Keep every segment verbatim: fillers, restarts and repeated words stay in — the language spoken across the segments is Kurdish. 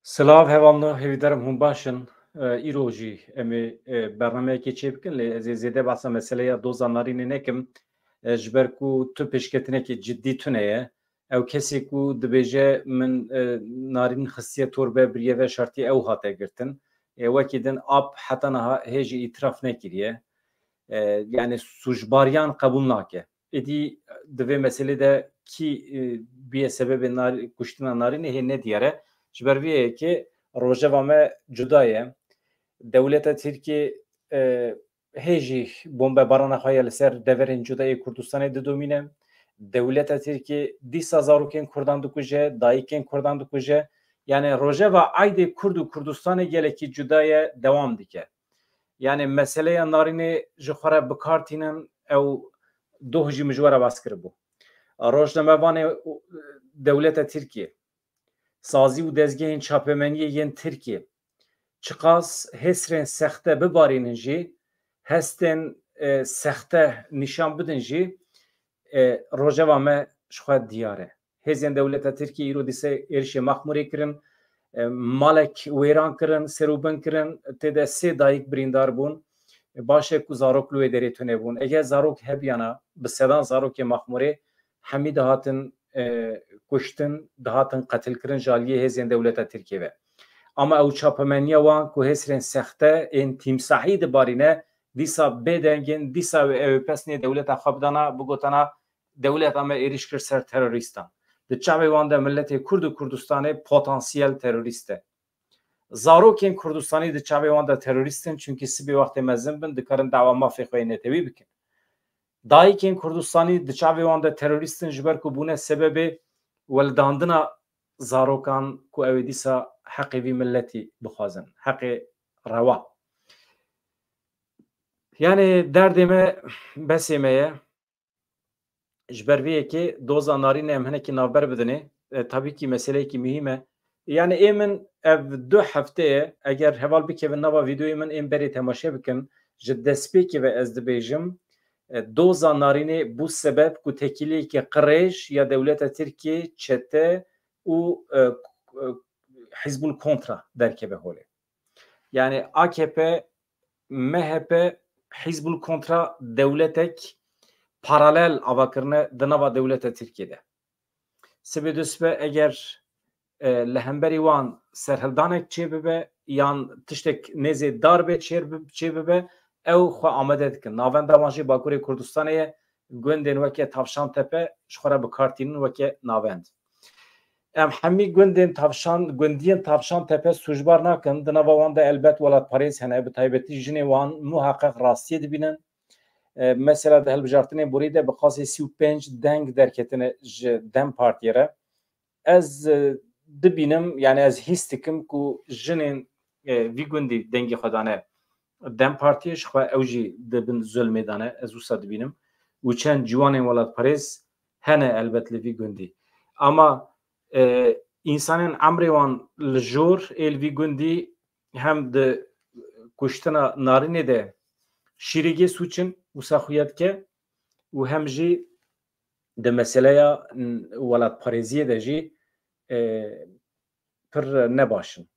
Silav hevalno, hêvîdarim hûn baş in. E, îro jî em ê, e, bernameyekê çêbikin, lê ez ê zêde behsa meseleya doza narînê nekim. E, ji ber ku tu pêşketinekê cidî tune ye. Ew kesê ku dibêje min, e, narîn xistiye torbe, biriye ve şertî ew hate girtin. E, wekî din ap heta niha hê jî îtiraf nekiriye. E, yani sûcbariyan qebûl nake. Êdî di vê meselê de kî, e, bûye sebebê nar-, kuştina narînê hê nediyar e. Ji ber vê yekê rojeva me cuda ye. Dewleta Tirkiyê, e, hê jî bombebarana xwe ya li ser deverên cuda yê Kurdistanê didomîne. Dewleta Tirkiyê dîsa zarokên Kurdan dikuje, dayikên Kurdan dikuje. Yani rojeva aydê Kurd û Kurdistanê gelekî cuda ye, dewam dike. Yani meseleya narînê ji xwe re bi kar tînin, ew doh jî min ji we re behs kiribû. Rojnamevanê dewleta Tirkiyê, sazî û dezgehên çapemeniyê yên Tirkiyê çiqas hêsrên sexte bibarînin jî, hestên, e, sexte nîşan bidin jî, e, rojeva me ji xwe diyar e. Hêzên dewleta Tirkiyê îro dîse êrişê Mexmûrê kirin, e, malek wêran kirin, serûbin kirin, tê de sê dayik birîndar bûn. E, baş e ku zarok li wê derê tune bûn. Eger zarok hebiyana, bi sedan zarokê Mexmûrê hemî dihatin, e, kuştin, dihatin qetilkirin ji aliyê hêzên dewleta Tirkiyê ve. Ama ew çapemeniya wan ku hêsrên sexte ên tîmsahî dibarîne, dîsa bêdeng in, dîsa ew ê pesnê dewleta xwe bidana, bigotana, dewleta me êrîş kir ser terorîstan. Di çavê wan de miletê Kurd û Kurdistanê potansiyel terorîst e. Zarokên Kurdistanî di çavê wan de terorîst in, çunkî sibê wextê mezin bin, dikarin dawa mafê xwe yê netewî bikin. Dayikên Kurdistanî di çavê wan de terorîst in, ji ber ku bûne sebebê weldandina zarokan ku ew ê dîsa heqê vî miletî bixwazin, heqê rewa. Yani derdê me besê me ye. Ji ber vê yekê doza narînê em hinekî navber bidinê. E, tabii ki meseleyekî muhîm e. Yani ê min ev du hefte ye, eger heval bikevin nava vîdeoyê min ên berê temaşe bikin, ji destpêkê ve ez dibêjim, e, doza narînê bû sebeb ku tekîliyeke qirêj ya dewleta Tirkiyê, çete û, e, e, Hizbul Kontra derkeve holê. Yani A K P, M H P, Hizbul Kontra dewletek paralel ava kirine di nava dewleta Tirkiyê de. Sibê dusibe eger, e, li hemberî wan serhildanek çêbibe yan tiştek nêzê darbe çêr bi-, çêbibe, ew xwe amade dikin. Navenda wan jî Bakurê Kurdistanê ye, gundên weke Tavşan Tepe ji xwe re bi kar tînin weke navend. Em hemî gundên Tavşan, gundiyên Tavşan Tepe sûcbar nakin. Di nava wan de elbet welatparêz hene, bi taybetî jinê wan muheqeq rastiyê dibînin. E, mesela di hilbijartinê borî de bi qasê sî û pênc deng derketine ji DEM Partiyê re. Ez, e, dibînim, yani ez hîs dikim ku jinên, e, vî gundî dengê xwe dane DEM Partiyê, ji xwe ew jî di bin zulmê dane, ez wisa dibînim. Û çend ciwanên welatparêz hene elbet li vî gundî. Ama, e, însanên emrê wan li jor ê li vî gundî hem di kuştina narînê de şîrêgê sûc in, wisa xuya dike û hem jî di meseleya, n-, welatparêziyê de jî, e, pir nebaş in.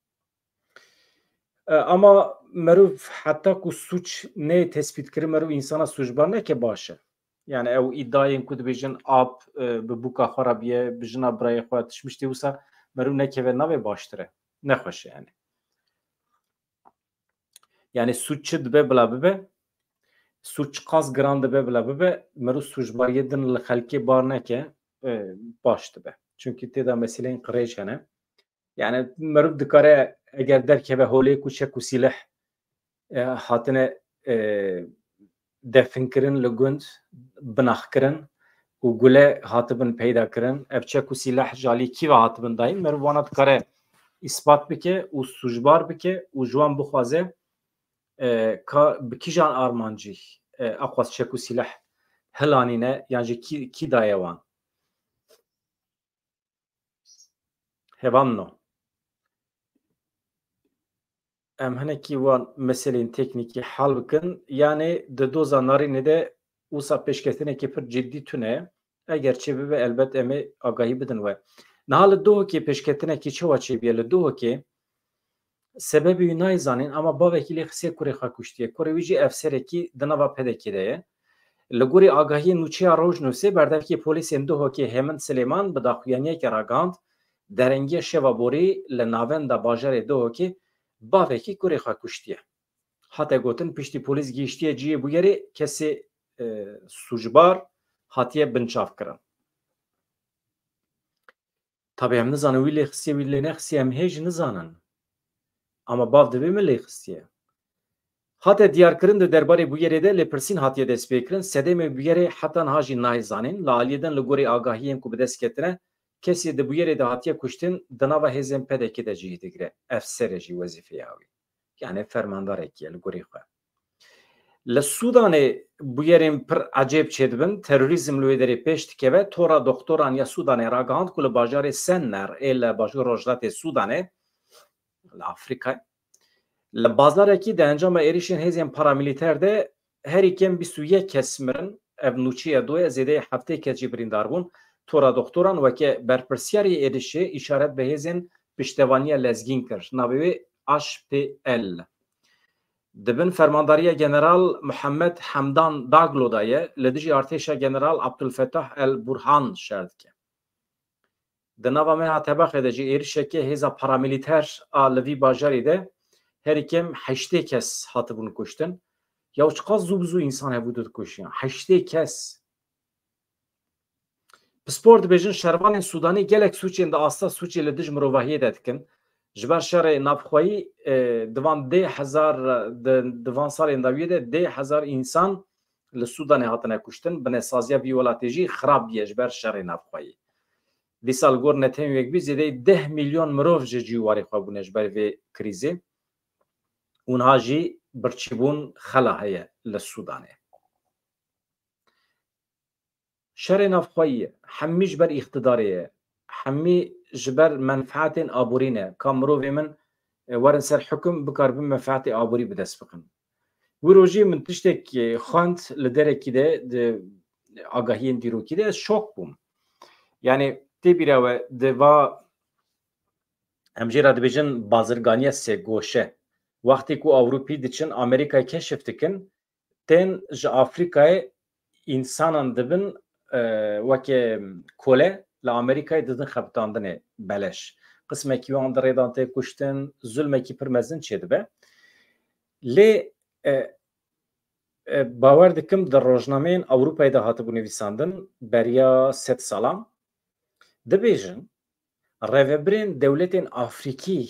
E, ama meriv heta ku sûc neyê tespîtkirin, meriv însana sûcbar neke baş e. Yani ew îdayên ku dibêjin ap, e, bi bûka xwe re bûye, bi jina birayê xwe tişt miştê, wisa meriv nekeve navê baştir e. Nexweş e yani. Yani sûc çi dibe bila bibe, sûc çiqas giran dibe bila bibe, meriv sûcbariyê din li xelkê bar neke, e, baş dibe. Çunkî tê de meseleyên qirêj hene. Yani meriv dikare eger derkeve holê ku çek û sîleh, e, hatine, e, definkirin li gund, binaxkirin û gule hatibin peyda kirin. Ev çek û sîleh ji alî kî ve hatibin dayîn? Meriv wana dikare îspat bike û sûcbar bike û ji wan bixwaze, e, ka bi kîjan armancî, e, aqwas çek û sîleh hilanîne yan jî kî, kî daye wan? Hevalno. Em hinekî wan meselên teknîkî hal bikin. Yanê di doza narînê de wisa pêşketinekî pir cidî tune ye. Eger çêbibe, elbet em ê agahî bidin we. Niha li Duhokê pêşketinekî çawa çêbûye? Li Duhokê sebebê wî nayê zanîn, ama bavekî lê xistiye kurê xwe kuştiye. Kurê wî jî efserekî di nava P D K'ê de ye. Li gorî agahiyên nûçeya Rojnûsê, berdevkê polîsên Duhokê Hêmend Silêman bi daxuyaniyekê ragihand, derengiya şeva borî li navenda bajarê Duhokê bavekî kurê xwe kuştiye. Hate gotin, piştî polîs gihiştiye cihê bûyerê, kesê, e, sûcbar hatiye binçavkirin. Tabi em nizanin wî lê xistiye, wî lê nexisiye, em hê jî nizanin. Ama bav divê min lê xistiye. Hate diyarkirin, di derbarê bûyerê de lêpirsîn hatiye destpêkirin. Sedemê bûyerê heta niha jî nayê zanîn. Li aliyê din, li gorî agahiyên ku bi dest ketine, kesê di bûyerê de hatiye kuştin, di nava hêzên P D K'ê de cihê digire. Efser e jî wezîfeya wî. Yani fermandarekî ye li gorî xwe. Li Sûdanê bûyerên pir ecêb çêdibin. Terorîzm li wê derê pêş dikeve. Tora Doktoran ya Sûdanê ragihand ku li bajarê Sennar ê li başûr rojhilatê Sûdanê, li Afrîkayê, li bazarekî di encama êrişên hêzên paramîlîter de herî kêm bîst û yek kes mirin. Ev nûçeya do ye, zêdeyê heftê kes jî birîndar bûn. Tora Doktoran weke berpirsiyarê êrişê îşaret bi hêzên piştevaniya lezgîn kir. Navê wê H P L. Di bin fermandariya General Muhammed Hemdan Daglo de ye, li dijî artêşa General Abdulfetah El Burhan şer dike. Di nava meha Tebexê de jî êrişeke hêza paramîlîter a li vî bajarê de herî kêm heştê kes hatibûn kuştin. Ya çiqas zû bi zû însan hebû dikuşiyan. Heştê kes. Pispor dibêjin, şervanên Sûdanî gelek sûcên di asta sûcê li dij mirovahiyê de dikin. Ji ber şerê navxweyî, e, di van dê hezar, di, di van salên dawiyê de dê hezar însan li Sûdanê hatine kuştin. Binesaziya vî welatê jî xirab bûye ji ber şerê navxweyî. Dîsa li gor netewên yekbûyî zêdeyî deh milyon mirov ji cîwarê xwe bûne ji ber vê krîzê. Û niha jî birçîbûn xela heye li Sûdanê. Şerê navxweyî ye. Hemî ji ber îqtidarê ye. Hemî ji ber menfaetên aborî ne. Ka mirovê min, e, werin ser hukum, bikaribin menfaetê aborî bi dest bixin. Wî rojî min tiştek, e, xwend li derekî de, di agahiyên dîrokî de, ez şok bûm. Yani tê bîra we, di va, em jê re dibêjin bazirganiya sêgoşe. Wextê ku Ewropî diçin Amerîkayê keşif dikin, tên ji Afrîkayê însanan dibin, e, weke kole li Amerîkayê didin xebitandinê beleş. Qismekî wan di rêdan tê kuştin, zulmekî pir mezin çêdibe. Lê, e, e, bawer dikim di rojnameyên Ewropayê de hatibû nivîsandin beriya sed salan. Dibêjin, rêvebirên dewletên Afrîkî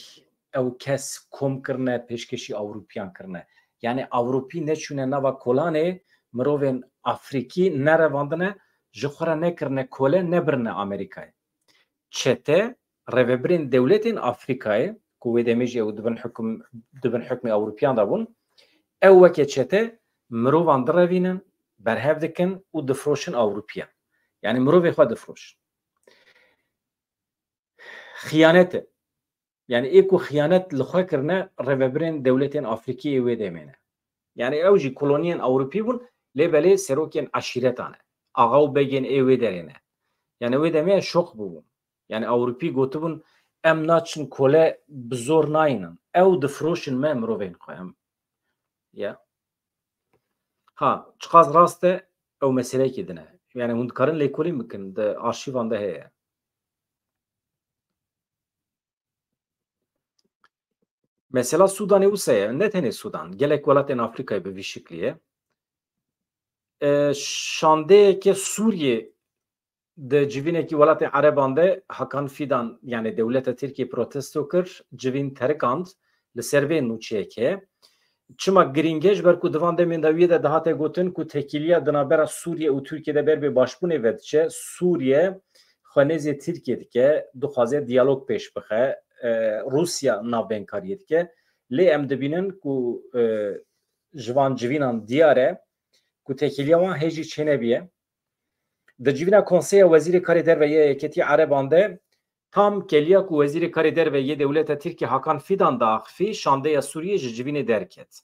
ew kes kom kirine, pêşkêşî Ewropiyan kirine. Yani Ewropî neçûne nava kolanê, mirovên Afrîkî nerevandine, ji xwe re nekirine kole, nebirine Amerîkayê. Çete, rêvebirên dewletên Afrîkayê, ku wê demê jî ew di bin hukum, di bin hukmê Ewropiyan de bûn, ew weke çete mirovan direvînin, berhev dikin û difroşin Ewropiyan. Yani mirovê xwe difroşin. Xiyanet e. Yani ê ku xiyanet li xwe kirine, rêvebirên dewletên Afrîkî ê wê demê ne. Yani ew jî koloniyên Ewropî bûn, lê belê serokên eşîretan e. Axa û begên ê wê derê ne. Yani wê demê ez şok bûbûm. Yani Ewropî gotibûn, em naçin kole, bi zor nayînin. Ew difroşin me mirovên xwe em. Ya. Ha, çiqas rast e, ew meseleyekî din e. Yani hûn dikarin lêkolîn bikin, di arşîvan de heye. Mesela Sûdanê wisa ye, ne tenê Sûdan, gelek welatên Afrîkayê bi vî şiklî ye. E, şandeyeke Sûriyê di civînekî welatê Ereban de Hakan Fidan, yani dewleta Tirkiyê protesto kir, civîn terikand, li ser vê nûçeyek heye. Çima girîng e? Ji ber ku di van demên dawiyê de dihate gotin ku têkiliya di navbera Sûriye û Tirkiye de ber bi başbûnê ve diçe, Sûriye xwe nêzê Tirkiye dike, dixwaze diyalog pêş bixe, e, Rûsya navbênkariyê dike. Lê em dibînin ku, e, ji van civînan diyar e ku têkiliya wan hê jî çênebiye. Di civîna Konseya Wezîrê Karê Derve yê Yeketî Ereban de tam keliya ku Wezîrê Karê Derve yê dewleta Tirkî Hakan Fidan diaxifî, şandeya Sûriyê ji civînê derket.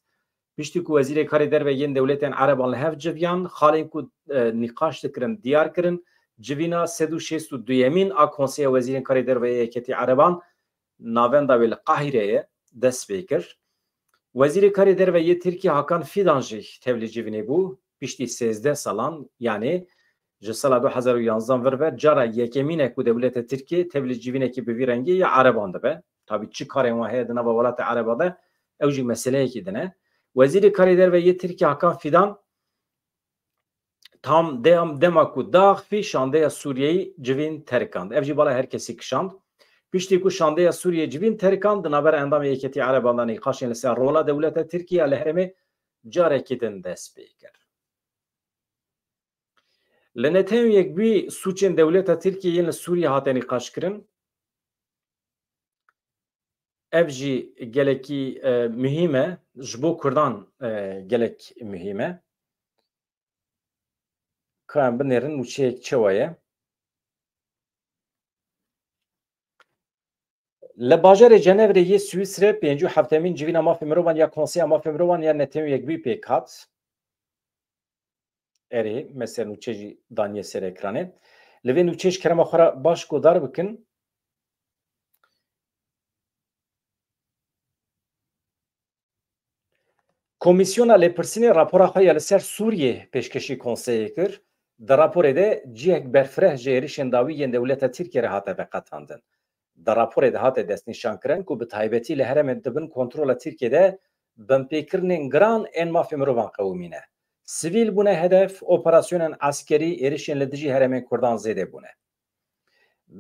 Piştî ku Wezîrê Karê Derve yên dewletên Ereban li hev civiyan, xalên ku, e, nîqaş dikirin diyar kirin, civîna sed û şêst û duyemîn a Konseya Wezîrên Karê Derve yê Yeketî Ereban navenda wê li Qahîreyê ye. dest pê kir. Wezîrê Karê Derve yê Tirkiyê Hakan Fidan jî tevlî civînê bû. Piştî sêzdeh salan, yanî ji sala du hezar û yanzdeh vir ve cara yekemîn e ku dewleta Tirkiyê tevlî civînekî bi vî rengî ya Ereban dibe. Tabî çi karên wan heye di nava welatê Ereban de, ew jî meseleyekî din e. Wezîrê Karê Derve yê Tirkiyê Hakan Fidan tam dem, dema ku diaxivî şandeya Sûriyeyî civîn terikand. Ev jî bala her kesî kişand. Piştî ku şandeya Sûriyeyê civîn terikand, di navbera endamê Yeketî Ereban de nîqaşên li ser rola dewleta Tirkiyê ya li herêmê carekî din dest pê kir. Li Netewên Yekbûyî sûcên dewleta Tirkiyê yên li Sûriyê hate nîqaşkirin. Ev jî gelekî, e, muhîm e, ji bo Kurdan, e, gelek muhîm e. Ka em binêrin nûçeyek çawa ye? Li bajarê Cenevrê yê Swîsrê pêncî û heftemîn civîna mafê mirovan ya Konseya Mafê Mirovan ya Netewên Yekbûyî pêk hat. Erê, me ser nûçe jî daniye ser ekranê. Li vê nûçeyê ji kerema xwe re baş guhdar bikin. Komîsyona Lêpirsînê rapora xwe ya li ser Sûriyê pêşkêşî Konseyê kir. Di raporê de cihek berfireh ji êrişên dawî yên dewleta Tirkiyê re hate veqetandin. Di raporê de hate destnîşankirin ku bi taybetî li herêmên di bin kontrola Tirkiyê de binpêkirinên giran ên mafê mirovan qewimîne. Sivîl bûne hedef, operasyonên eskerî, êrişên li dijî herêmên Kurdan zêde bûne.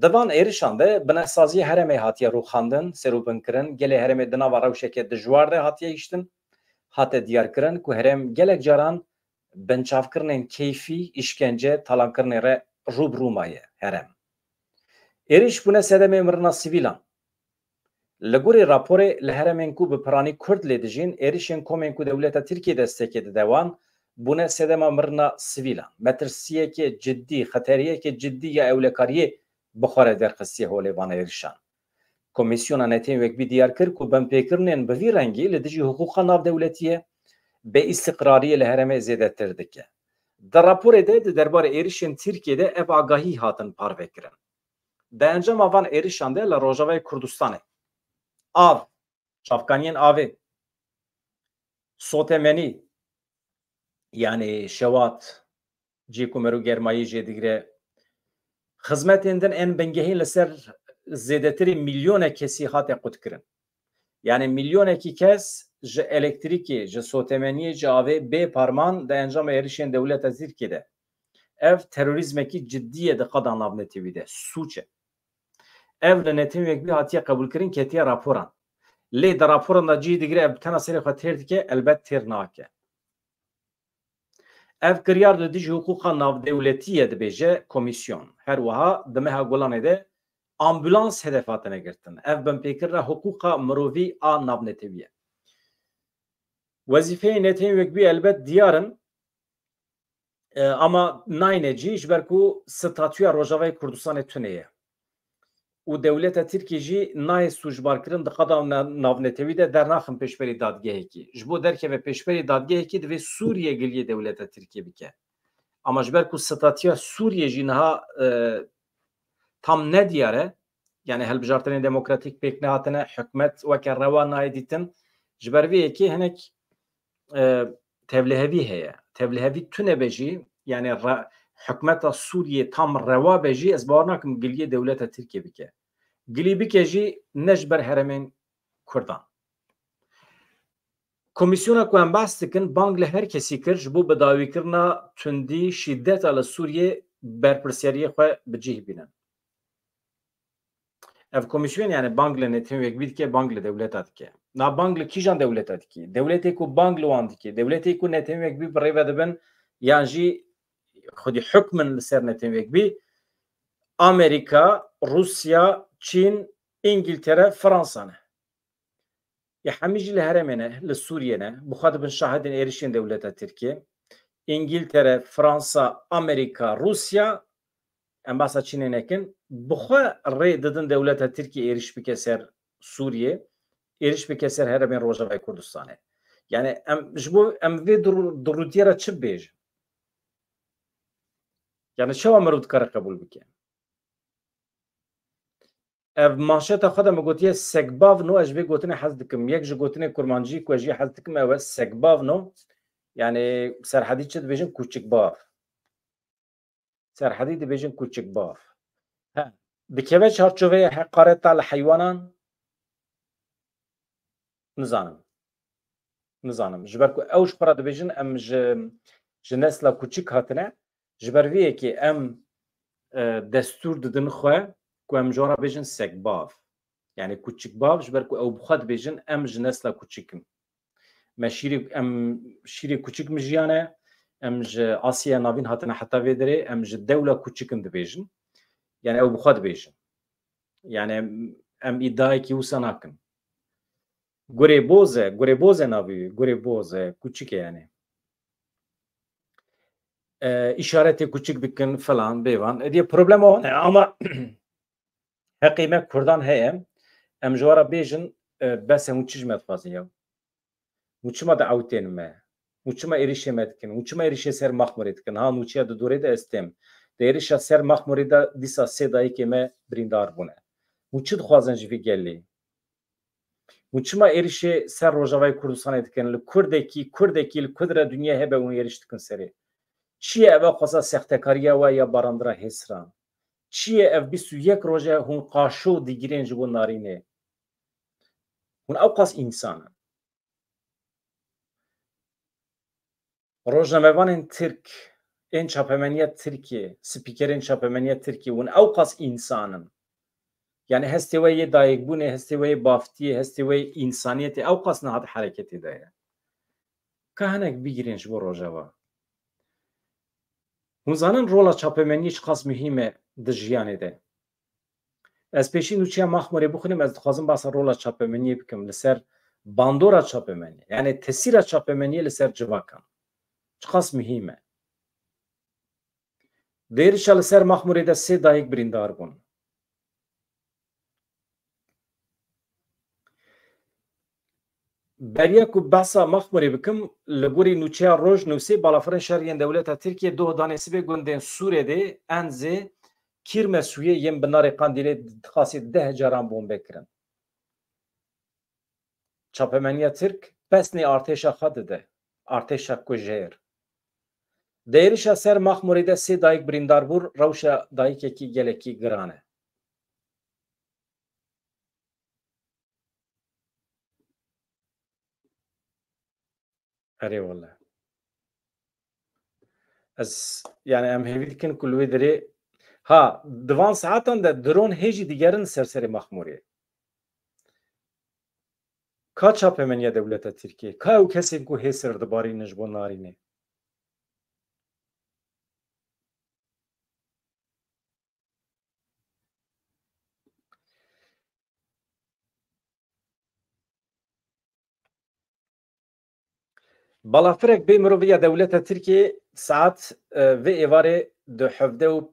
Di van êrişan de binesaziya herêmê hatiye rûxandin, serûbinkirin, gelê herêmê di nava rewşeke dijwar de hatiye hiştin. Hate diyarkirin ku herêm gelek caran binçavkirinên keyfî, îşkence, talankirinê re rû bi rû maye herêm. Êrîş bûne sedemê mirina sivîlan. Li gorî raporê, li herêmên ku bi piranî Kurd lê dijîn, êrişên komên ku dewleta Tirkiyê destekê dide wan, bûne sedema mirina sivîlan. Metirsiyeke cidî, xeteriyeke cidî ya ewlekariyê bi xwe re derxistiye holê van êrişan. Komîsyona Netewên Yekbûyî diyar kir ku binpêkirinên bi vî rengî li dijî hiqûqa navdewletî ye, bêîstiqrariyê li herêmê zêdetir dike. Di raporê de di derbarê êrişên Tirkiyê de ev agahî hatin parvekirin. Di encama van êrişan de li Rojavayê Kurdistanê av, çavkaniyên avê, sotemenî, yanî şewat, cihê ku mero germayî jê digire, xizmetên din ên bingehîn li ser zêdetirî milyonek kesî hate qutkirin. Yanî milyonekî kes ji elektrîkê, ji sotemeniyê, ji avê bê parman di encama êrişên dewleta Tirkiyê de. Ev terorîzmekî cidî ye di qada navnetewî de. Sûc e. Ev li Netewên Yekbûyî hatiye qebûlkirin, ketiye raporan. Lê di raporan de cihê digire ev bi tena serê xwe têr dike, elbet têr nake. Ev kiryar li dijî hiqûqa navdewletî ye, dibêje komîsyon. Her wiha di meha Gulanê de ambulans hedef hatine girtin. Ev binpêkirina hiqûqa mirovî a navnetewî ye. Wezîfeyên Netewên Yekbûyî elbet diyar in, e, ama nayne cî, ji ber ku statûya Rojavayê Kurdistanê tune ye. Û dewleta Tirkiyê jî nayê sûcbarkirin di qada na-, navnetewî de dernaxin pêşberî dadgehekî. Ji bo derkeve pêşberî dadgehekî divê Sûriye giliyê dewleta Tirkiyê bike. Ama ji ber ku statûya Sûriye jî niha, e, tam nediyar e, yanî hilbijartinên demokratîk pêk nehatine, hikûmet weke rewa nayê dîtin. Ji ber vê yekê hinek, e, tevlihevî heye. Tevlihevî tune be jî, yanî re-, hikûmeta Sûriyê tam rewa be jî, ez bawer nakim giliyê dewleta Tirkiyê bike. Gilî bike jî ne ji ber herêmên Kurdan. Komîsyona ku em behs dikin, bang li her kesî kir ji bo bidawîkirina tundî, şîdeta li Sûriyê berpirsiyariyê xwe bi cih bînin. Ev komîsyon, yani, bang li Netewên Yekbûyî dike, bang li dewleta dike. Na bang li kîjan dewleta dike? Dewletê ku bang li wan dike, dewletê ku Netewên Yekbûyî bi rê ve dibin, yan jî xwedî hukmin li ser Netewên Yekbûyî, Amerîka, Rûsya, Çîn, Îngiltere, Fransa ne. Ya hemî jî li herêmê ne, li Sûriyê ne. Bi xwe dibin şahidên êrişên dewleta Tirkiyê. Îngiltere, Fransa, Amerîka, Rûsya, em behsa Çînê nekin, bi xwe rê didin dewleta Tirkiyê êriş bike ser Sûriyê, êriş bike ser herêmên Rojavayê Kurdistanê. Yani em ji bo em vê dir-, dirûtiyê re çi bibêjin? Yani çawa mirov dikare qebûl bike? Ev manşeta xwe de min gotiye segbavno, ez ji vê gotinê hez dikim. Yek ji gotinê kurmancî ku ez jî hez dikim ew e segbavno. Yani Serhedî çi dibêjin? Kûçikbav. Serhedî dibêjin kûçikbav. He, dikeve çarçoveyê heqareta li heywanan? Nizanim. Nizanim. Ji ber ku ew ji xwe re dibêjin em ji, ji nesla kûçik hatine, ji ber vê yekê em, e, destûr didin xwe ku em ji wan re bêjin sekbav. Yani kûçikbav, ji ber ku ew bi xwe dibêjin em ji nesla kûçik in. Me şîrê, em şîrê kûçik mijiyane, em ji Asyaya Navîn hatine heta vê derê, em ji dewla kûçik in dibêjin. Yani ew bi xwe dibêjin. Yani em, em îdiayekî wisa nakin. Gurê boz e, gurê boz e navê wî, gurê boz e, kûçik e yani. E, îşaretê kûçik dikin falan, bêvan. Êdî problema wan e, ama heqê me Kurdan heye, em ji we re bêjin, e, bes e, hûn çi ji me dixwazin ya? Hûn çima diewtên me? Hûn çima êrişê me dikin? Hûn çima êrişê ser Maxmûrê dikin? Ha, nûçiya di dorê de ez têm. Di êrişa ser Maxmûrê de dîsa sê dayikê me birîndar bûne. Hûn çi dixwazin ji vî gelî? Hûn çima êrişê ser Rojavayê Kurdistanê dikin? Li Kurdekî, Kurdekî li ku re dinyê hebe hûn êriş dikin serê? Çi ye ev xwesa sextekariya we ya barandira hêsran? Çi ye ev bîst û yek roj e hûn qaşo digirên ji bo narînê? Hûn ewqas însan in. Rojnamevanên Tirk, ên çapemeniya Tirkiyê, spîkerên çapemeniya Tirkiyê, hûn ewqas însan in. Yani hestê we yê dayikbûnê, hestê we yê baftiyê, hestê we yê însaniyetê ewqas niha di hereketê de ye. Ka hinek bigirên ji bo Rojava. Hûn zanin rola çapemeniyê çiqas muhîm e di jiyanê de. Ez pêşî nûçeya Maxmûrê bixwînim, ez dixwazim basa rola çapemeniyê bikim li ser bandora çapemeniyê, yani tesîra çapemeniyê li ser civakan. Çiqas muhîm e. Di êrişa li ser Maxmûrê de sê dayik birîndar bûn. Beriya ku behsa Maxmûrê bikim, li gorî nûçeya Rojnûsê, balafirên şer yên dewleta Tirkiyê doh danê sibê gundên Sûrê de, Enzê, Kîrmesûyê yên bi narê Qandîlê dixasî deh caran bombe kirin. Çapemeniya Tirk pesnê artêşa xwe dide, artêşa kujêr. Di êrişa ser Maxmûrê de sê dayik birîndar bûr, rewşa dayikekî gelekî giran e. Erê wele. Ez, yani em hêvî dikin ku li wê derê, ha, di van saetan de dron hê jî digerin ser serê Maxmûrê. Ka çapemeniya dewleta Tirkiyê, ka ew kesên ku hê ser dibarînin ji bo narînê? Balafirek bê miroviya dewleta Tirkiyê saet, e, vê êvarê di hevdeh û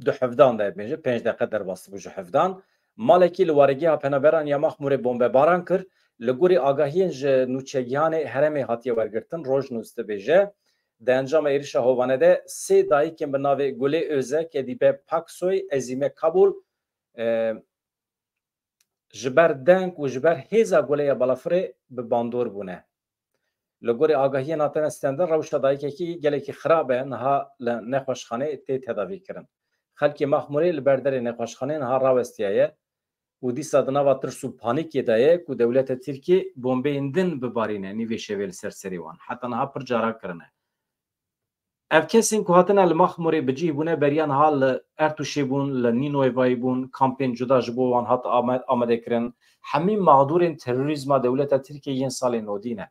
di hevdan de, bêje pênc deqe derbas bû ji hevdan. Malekî li waregeha penaberan ya Maxmûrê bombebaran kir. Li gorî agahiyên ji nûçegihanê herêmê hatiye wergirtin, Rojnûs dibêje, di encama êrişa hovane de sê dayikên bi navê Gulê Ozek, Edîbe Paksoy, Ezîme Kabul, e, ji ber deng û ji ber hêza goleya balafirê bi bandor bûne. Li gorî agahiyên hatine stendin, rewşa dayikekî gelekî xirab e, niha li nexweşxanê tê tedavî kirin. Xelkê Maxmûrê li ber derê nexweşxanê niha rawestiyaye û dîsa di nava tirs û panîkê de ye ku dewleta Tirkiyê bombeyên din bibarîne nîvê şevê li ser serê wan. Heta niha pir caran kirine. Ev kesên ku hatine li Maxmûrê bi cih bûne, beriya niha li Ertûşê bûn, li Nînoyevayê bûn, kampên cuda ji bo wan hat ame-, amade kirin. Hemî mexdûrên terorîzma dewleta Tirkiyê yên salên nodî ne.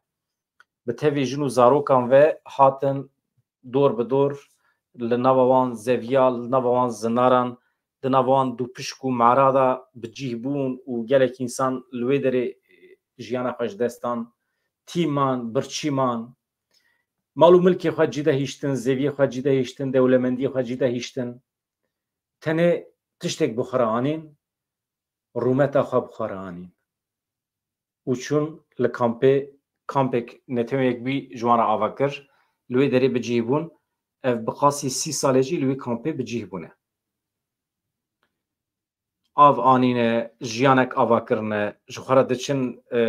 Bi tevî jin û zarokan ve hatin dor bi dor, li nava wan zeviya, li nava wan zinaran, di nava wan dûpişk û mera de bi cih bûn û gelek însan li wê derê jiyana xwe ji dest dan, tîman, birçîman, mal û milkê xwe cî de hiştin, zeviyê xwe cî de hiştin, dewlemendiyê xwe cî de hiştin. Tenê tiştek bi xwe re anîn, rûmeta xwe bi xwe re anîn. Û çûn li kampê, kampek netewên yekbûyî ji wan re ava kir. Li wê derê bi cih bûn. Ev bi qasî sî salê jî li wê kampê bi cih bûne. av anîne, jiyanek ava kirine, ji xwe re diçin, e,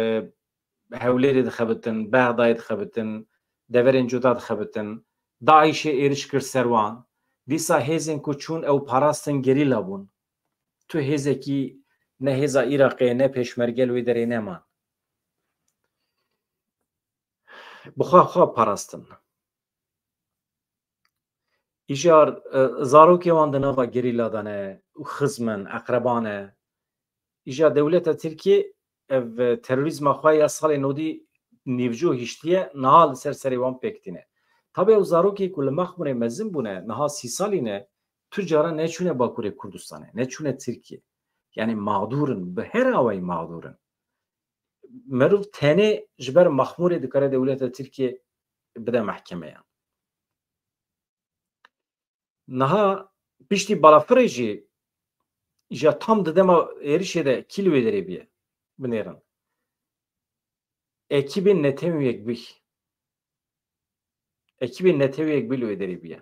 Hewlêrê dixebitin, Bexdayê dixebitin, deverên cuda dixebitin, DAIŞê êriş kir ser wan. Dîsa hêzên ku çûn ew parastin gerîla bûn. Tu hêzekî ne hêza Iraqê ne pêşmerge li wê derê neman. Bi xwe xwe parastin. Îjar, e, zarokê wan di nava gerîla de ne û xizm in, eqreba ne. Îja dewleta Tirkiyê ev, e, terorîzma xwe ya salê nodî nîvco hiştiye, niha li ser serê wan pêk tîne. Tabi ew zarokê ku li Mexmûrê mezin bûne, niha sî salî ne, tu cara neçûne Bakurê Kurdistanê, neçûne Tirkiyê. Yani mağdur in, bi her awayî mağdur in. Meriv tenê ji ber Mexmûrê dikare dewleta Tirkiyê bide mehkemeyan. Niha piştî balafirê jî îja tam di dema êrişê de kî li wê derê bûye? Binêrin. Ekîbên Netew Yekbî. Ekîbên Netew Yekbî li wê derê bûye.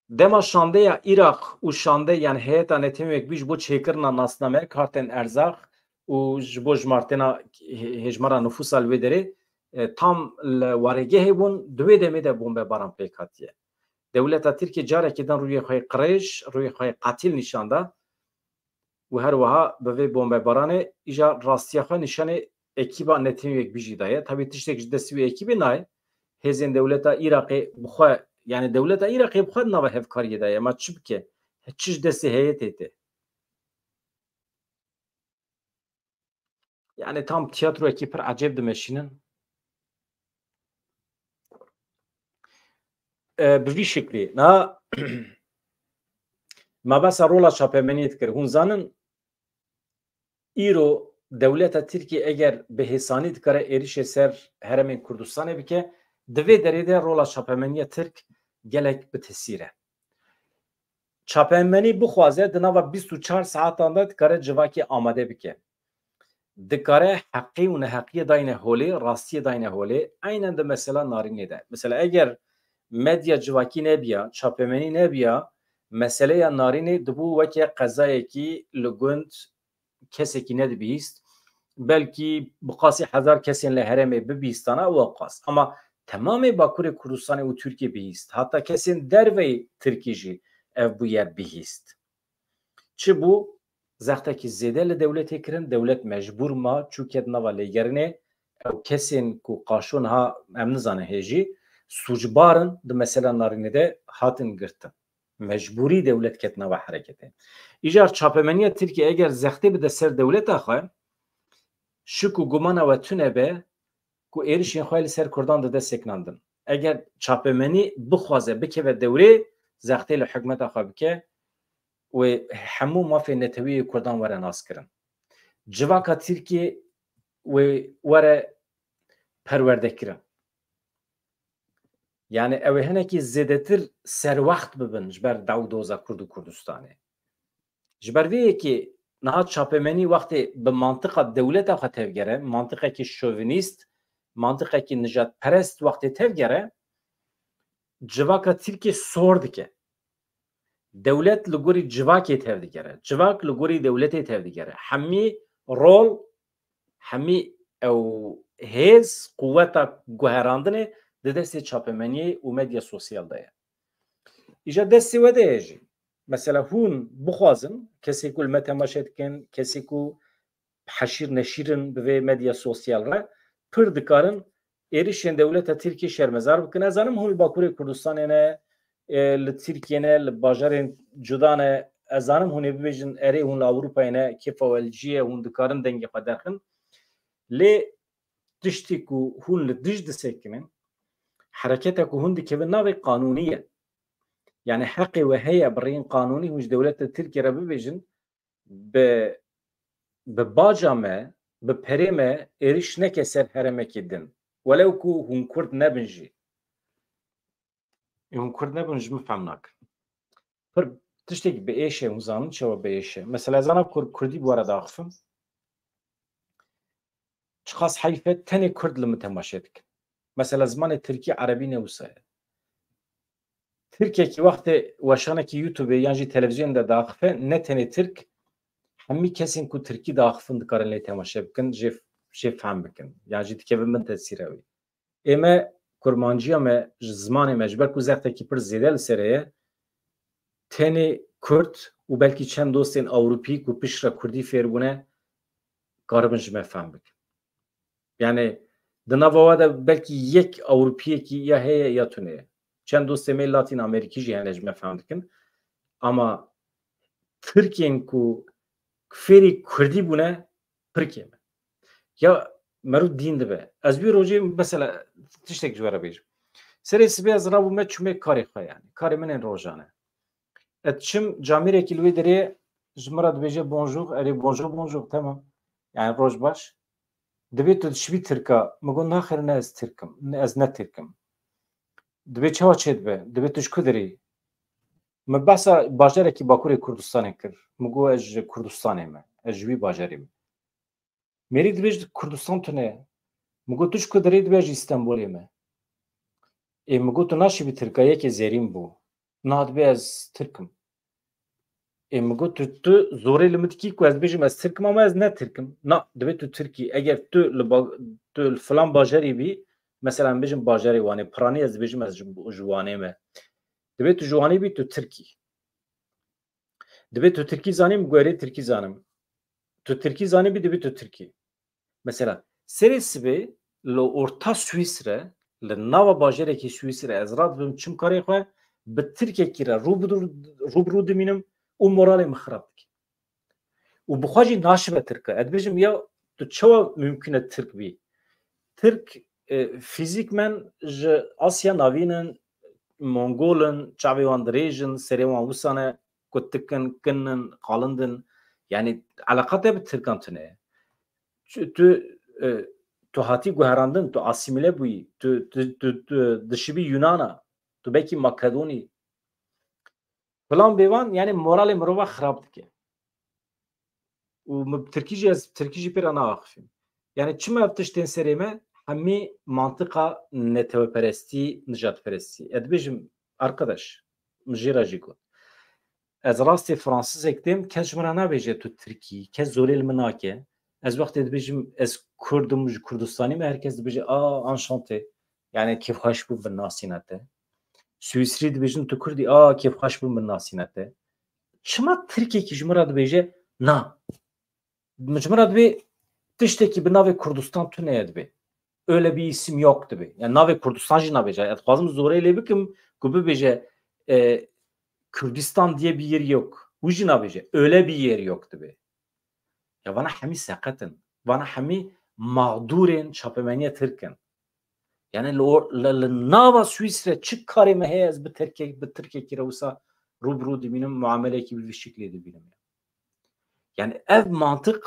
Dema şandeya Iraq û şande, yani heyeta Netew Yekbî ji bo çêkirina nasname, kartên erzaq û ji bo jimartêna hê-, hêjmara nifûsa li wê derê, e, tam li warêgehê bûn, di wê demê de bombebaran pêk hatiye. Dewleta Tirkiyê carekê din rûyê xwe yê qirêj, rûyê xwe yê qetîl nîşan da. Û her wiha bi vê bombebaranê îja rastiya xwe nîşanê ekîba Netew Yekbî jî daye. Tabî tiştek ji destî wê ekîbê nayê. Hêzên dewleta Iraqê bi xwe, yani dewleta Iraqê bi xwe di nava hevkariyê de ye. Ma çi bike? Çi ji destê heyetê tê? Yani tam tiyatroyekî pir ecêb dimeşînin. E, bi vî şiklî. Na, me behsa rola çapemeniyê dikir. Hûn zanin, îro dewleta Tirkiyê eger bi hêsanî dikare êrişê ser herêmên Kurdistanê bike, di vê derê de rola çapemeniya Tirk gelek bi tesîr e. Çapemenî bixwaze, di nava bîst û çar saetan de dikare civakê amade bike. Dikare heqî û neheqiyê dayne holê, rastiyê dayne holê, eynen di mesela Narînê de. Mesela eger medya civakî nebiya, çapemenî nebiya, meseleya Narînê dibû weke qezayekî li gund kesekî nedibihîst. Belkî bi qasî hezar kesên li herêmê bibihîstana, ew qas. Ama temamê Bakurê Kurdistanê û Tirkiyê bihîst. Hata kesên derveyî Tirkî jî ev bûyer bihîst. Çi bû? Zextekî zêde li dewletê kirin, dewlet mecbûr ma, çû ket nava lêgerînê, ew kesên ku qaşo niha em nizanin hê jî, sûcbar in, di mesela Narînê de hatin girtin. Mecbûrî dewlet ket nava hereketê. Îcar çapemeniya Tirkiyê eger zextê bide ser dewleta xwe, şik û gumana we tune be, ku êrişên xwe li ser Kurdan dide sekinandin. Eger çapemenî bixwaze bikeve dewrê, zextê li hikûmeta xwe bike, wê hemû mafê netewî yê Kurdan were naskirin. Civaka Tirkiyê wê were perwerdekirin. Yani ew ê hinekî zêdetir serwext bibin ji ber daw doza Kurd û Kurdistanê. Ji ber vê yekê niha çapemenî wextê bi mantiqa dewleta xwe tevgere, mantiqekî şovinîst, mantiqekî nijadperest wextê tevgere, civaka Tirkiyê sor dike. Dewlet li gorî civakê tevdigere, civak li gorî dewletê tevdigere. Hemî rol, hemî ew hêz, quweta guherandinê di destê çapemeniyê û medya sosyal de ye. Îja destê we de ye jî. Mesela hûn bixwazin, kesê ku li me temaşe dikin, kesê ku heşîr neşîr in bi vê medya sosyal re, pir dikarin êrişên dewleta Tirkiyê şermezar bikin. Ez zanim hûn li Bakurê Kurdistanê ne, e, li Tirkiyê ne, li bajarên cuda ne. Ez zanim hûn ê bibêjin, erê, hûn li Ewropayê ne, kêfa we li cî ye, hûn dikarin dengê xwe derxin. Lê tiştê ku hûn li dij disekinin, hereketa ku hûn dikevin navê qanûnî ye. Yani heqê we heye bi rêyên qanûnî hûn ji dewleta Tirkiyê re bibêjin, bi, bi baca me, bi perê me êriş neke ser herêmekî din. Welew ku hûn Kurd nebin jî. Hûn Kurd nebin, ji min fehm nakin. Pir tiştek bi êş e, hûn zanin çawa bi êş e. Mesela ez zana Kur-, Kurdî bi we re daxifim. Çiqas heyf e, tenê Kurd li min temaşe dikin. Mesela zimanê Tirkî, Erebî ne wisa ye. Tirkekî wextê weşanekî YouTube yan jî televîzyonê de daxife, ne tenê Tirk, hemî kesên ku Tirkî daxifin dikarin lê temaşe bikin, jê, jê fehm bikin. Yan jî dikevin bin tesîra wî. Ê me kurmanciya me ji zimanê me, ji ber ku zextekî pir zêde li ser heye, tenê Kurd û belkî çend dostên Ewropî ku piştre Kurdî fêr bûne, karibin ji me fehm bikin. Yani di nava we de belkî yek Ewropiyekî ya heye ya tune ye. Çend dostê me Latîn Amerîkî jî hene ji me fehm dikin. Ama Tirkên ku fêrî Kurdî bûne, pir kêm e. Ya meriv dîn dibe. Ez wî rojê mesela tiştek ji we re bêjim. Serê sibê ez rabûme çûme karê xwe yani. Karê min ên rojane. Ez çim camêrekî li wê derê ji min re dibêje bonjour, erê bonjour, bonjour, tamam. Yani roj baş. Dibê tu dişibî Tirka. Min got naxêr ne ez Tirk im, ne ez ne Tirk im. Dibê çawa çêdibe? Dibê tu ji ku derê yî? Min behsa bajarekî Bakurê Kurdistanê kir. Min got ez ji Kurdistanê me. Ez ji wî bajarê me. Mêrî dibêj Kurdistan tune ye. Min got tu ji ku derê yî? Dibê ez ji Îstenbolê me. Ê min got tu naşibî Tirka, yekê zêrîn bû. Niha dibê ez Tirk im. Ê min got tu, tu zorê li min dikî ku ez bêjim ez Tirk im ama ez ne Tirk im. Na, dibê tu Tirk î. Eger tu li ba-, tu li filan bajarê bî, mesela em bêjim bajarê Wanê, piranî ez dibêjim ez ji, ji Wanê me. Dibê tu ji Wanê bî, tu Tirk î. Dibê tu Tirkî zanî, min got erê Tirkî zanim. Tu Tirkî zanîbî, dibê tu Tirk î. Mesela serê sibê li orta Swîsre, li nava bajarekî Swîsre ez radibim çim karê xwe, bi Tirkekî re rû bi rû, rû bi rû dimînim û moralê min xirab dike. Û bi xwe jî naşibe Tirk e. Ez dibêjim ya tu çawa mumkin e Tirk bî? Tirk, e, fîzîkmen ji Asya Navîn in, Mongol in, çavê wan dirêj in, serê wan wisa ne, kutik in, kin in, qalind in. Yani eleqa te bi Tirkan tune ye. Tu, tu, e, tu hatî guherandin, tu asîmîle bûyî, tu, tu, tu, tu dişibî Yunana, tu belkî Makedonî. Filan bêvan, yani moralê mirova xirab dike. Û min bi Tirkî jî, ez Tirkî jî pê re naaxifîm. Yani çima ev tiştên serê me hemî mantiqa neteweperestî, nijadperestî? Ez dibêjim, arkadaş, min jê re jî got. Ez rastê Fransizek dêm, kes ji min re nabêje tu Tirk î, kes zorê li min nake. Ez wextê dibêjim ez Kurd im, ji Kurdistanî me, her kes dibêje a, enchanté. Yani kêfxweş bûm min nasîne te. Swîsrî dibêjin tu Kurd î, a, kêfxweş bûm min nasîne te. Çima Tirkekî ji min re dibêje na? Min ji min re dibê tiştekî bi navê Kurdistan tune ye dibê. Öyle bir isim yok dibê. Yani navê Kurdistan jî nabêje. Ez dixwazim zorê lê bikim ku bibêje, e, Kürdistan diye bir yer yok. Wî jî nabêje. Öyle bir yer yok dibê. Ya vana hemî seqet in. Vana hemî mağdurên çapemeniya Tirk in. Yani li, or- li, li nava Swîsre çi karê me heye ez bi Tirkek, bi Tirkekî re wisa rû bi rû dibînim, muameleyekî bi vî şiklê dibînim. Yani ev mantiq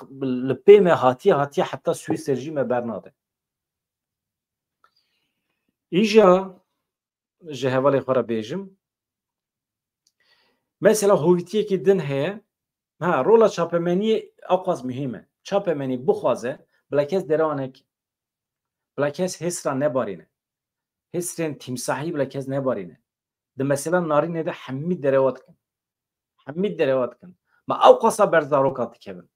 li pê me hatiye hatiye heta Swîsre jî me bernade. Îja ji hevalê xwe re bêjim. Mesela hovîtiyekî din heye. Ha, rola çapemeniyê aqas muhîm e. Çapemenî bixwaze, bila kes derewa neke. Bila kes hêsra nebarîne. Hêsrên tîmsahî bila kes nebarîne. Di mesela Narînê de hemî derewa dikin. Hemî derewa dikin. Ma ew qasa ber zaroka dikevin.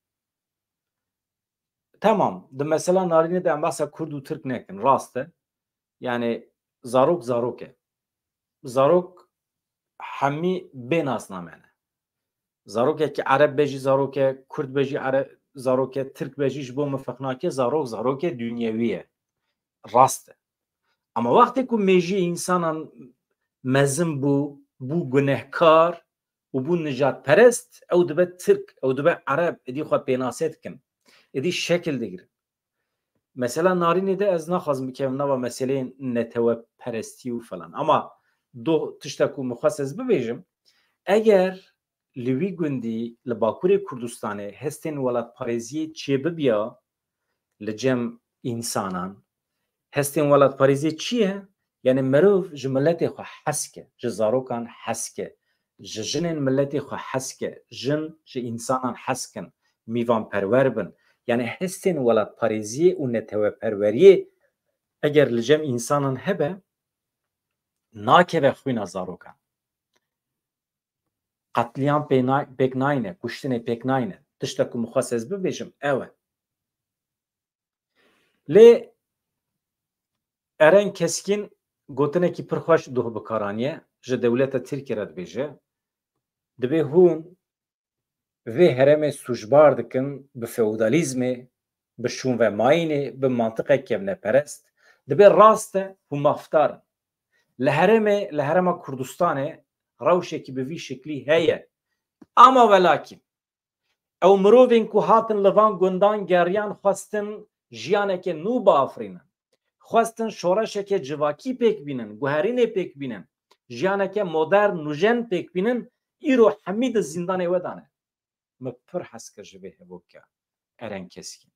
Tamam, di mesela Narînê de em behsa Kurd û Tirk nekin, rast e. Yani zarok zarok e. Zarok hemî bê nasname ne. Zarokekî Ereb be jî zarok e, Kurd be jî Ere-, zarok e, Tirk be jî ji bo min ferq nake, zarok zarok e, dunyewî ye. Rast e. Ama wextê ku mêjiyê însanan mezin bû, bû gunehkar û bû nijadperest, ew dibe Tirk, ew dibe Ereb, êdî xwe pênase dikin. Êdî şekil digirin. Mesela Narînê de ez naxwazim bikevim nava meseleyên neteweperestî û falan. Ama doh tişta ku min xwest ez bibêjim, eger li wî gundî li Bakurê Kurdistanê hestên welatparêziyê çêbibiya li cem însanan, hestên welatparêziyê çi ye? Yani meriv ji miletê xwe hes ke, ji zarokan hes ke, ji jinên miletê xwe hes ke, jin ji însanan hes kin, mîvanperwer bin. Yani hestên welatparêziyê û neteweperweriyê eger li cem însanan hebe, nakeve xwîna zarokan. Qetlîam pê nay-, pêk nayne, kuştinê pêk nayne. Tiştek ku min xwest ez bibêjim, ew e. Lê Eren Keskîn gotinekî pir xweş doh bi kar aniye, ji dewleta Tirkiyê re dibêje, dibê hûn vê herêmê sûcbar dikin bi feodalîzmê, bi şûnvemayînê, bi mantiqek kevneperest. Dibê rast e, hûn mafdar in. Li herêmê, li herêma Kurdistanê rewşekî bi vî şiklî heye. Ama welakîn, ew mirovên ku hatin li van gundan geriyan, xwestin jiyaneke nû biafirînin. Xwestin şoreşeke civakî pêk bînin, guherînê pêk bînin, jiyaneke modern, nûjen pêk bînin, îro hemî di zîndanê we de ne. Min pir hez kir ji vê hevoke, Eren Keskîn.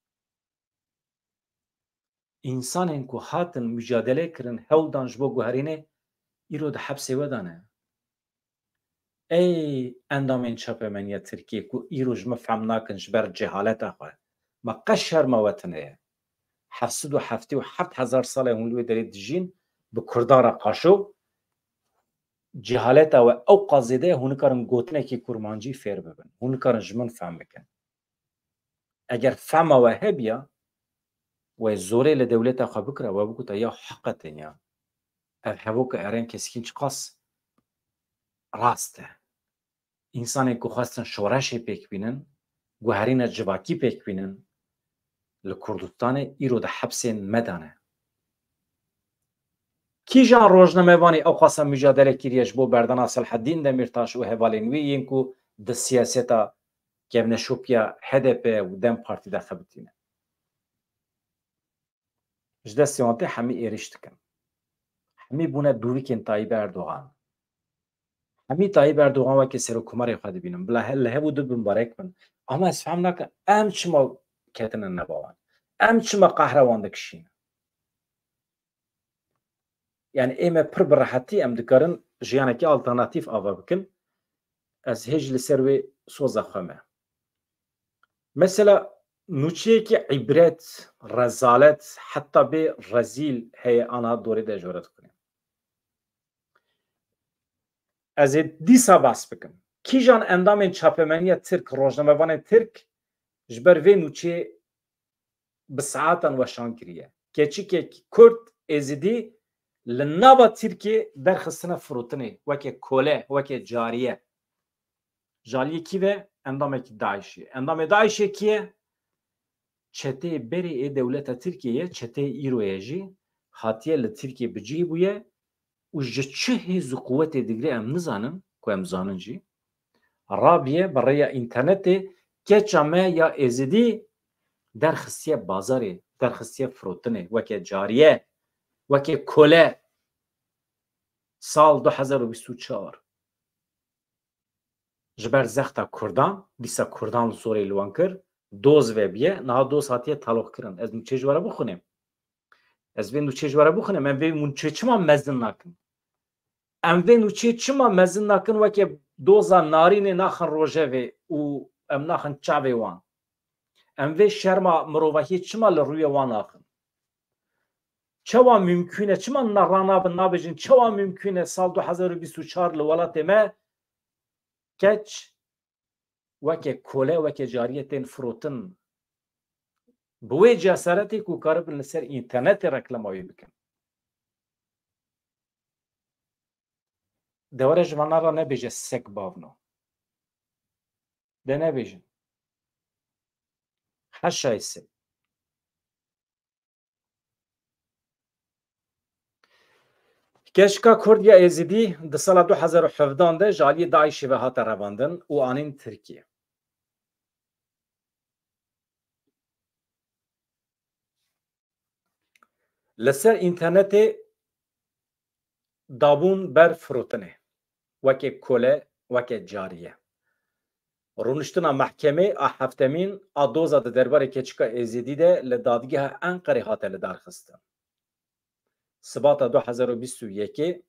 Însanên ku hatin micadele kirin, hewl dan ji bo guherînê, îro di hepsê we de ne. Ey endamên çapemeniya Tirkiyê ku îro ji min fehm nakin ji ber cehaleta xwe, ma qe şerma we tune ye? Heft sed û heftê û heft hezar sal e hûn li wê derê dijîn, bi Kurdan re qaşo. Cehaleta we ew qas zêde ye, hûn nikarin gotinekî kurmancî fêr bibin. Hûn nikarin ji min fehm bikin. Eger fehma we hebiya, we zorê li dewleta xwe bikira, we bigota ya heqeten ya, ev hevoka Eren Keskîn çiqas rast e. Însanên ku xwestin şoreşê pêk bînin, guherîna civakî pêk bînin, li Kurdistanê îro di hepsên me de ne. Kîjan rojnamevanî ew qasa micadele kiriye ji bo berdana Selheddîn Demîrtaş û hevalên wî yên ku di siyaseta kevneşopiya H D P û DEM Partî de xebitîne? Ji destê wan tê, hemî êrîş dikin. Hemî bûne dûrikên Tayyip Erdogan. Hemî Tayyip Erdogan weke serokkomarê xwe dibînin. Bila he-, li hev û du bimbarek bin. Ama ez fehm nakim, em çima ketine nava wan? Em çima qehra wan dikişînin? Yani ê me pir bi rehetî em dikarin jiyanekî alternatîf ava bikin. Ez hêj li ser wê soza xwe me. Mesela nûçeyekî îbret, rezalet, heta bê rezîl heye, ana dorê de ji we re dixwînim. Ez ê dîsa behs bikim. Kîjan endamên çapemeniya Tirk, rojnamevanên Tirk ji ber vê nûçeyê bi saetan weşan kiriye? Keçikek Kurd, Êzidî li nava Tirkiyê derxistine firotinê weke kole, weke cariye. Ji aliyê kî ve? Endamekî DAIŞê. Endamê DAIŞê kî ye? Çeteyê berê ê dewleta Tirkiyê ye, çeteyê îro ye jî, hatiye li Tirkiyê bi cih bûye û ji çi hêz û quwetê digre em nizanin, ku em zanin jî, rabiye bi rêya înternetê keça me ya Êzidî derxistiye bazarê, derxistiye firotinê, weke cariye, weke kole. Sal du hezar û bîst û çar. Ji ber zexta Kurdan, dîsa Kurdan zorê li wan kir, doz vebiye, niha doz hatiye taloqkirin. Ez nûçeyê ji we re bixwînim. Ez vê nûçeyê ji we re bixwînim. Em vê nûçeyê çima mezin nakin? Em vê nûçeyê çima mezin nakin weke doza narînê naxin rojevê û em naxin çavê wan? Em vê şerma mirovahiyê çima li rûyê wan naxin? Çawa mimkûn e? Çima na ranabin, nabêjin? Çawa mimkûn e sal du hezar û bîst û çar li welatê me keç weke kole, weke cariye tên firotin? Bi wê cesaretê ku karibin li ser înternetê reklama wê bikin. De were ji vana re nebêje sek bavno. De nebêjin. Heşa sê. Keçika Kurd ya Êzidî di sala du hezar û hevdan de ji aliyê DAIŞê ve hate revandin û anîn Tirkiye. Li ser înternetê dabûn ber firotinê, weke kole, weke cariye. Rûniştina mehkemê a heftemîn a doza di derbarê keçika Êzidî de li dadgeha Enqerê hate lidarxistin. Sibata du hezar û bîst û yekê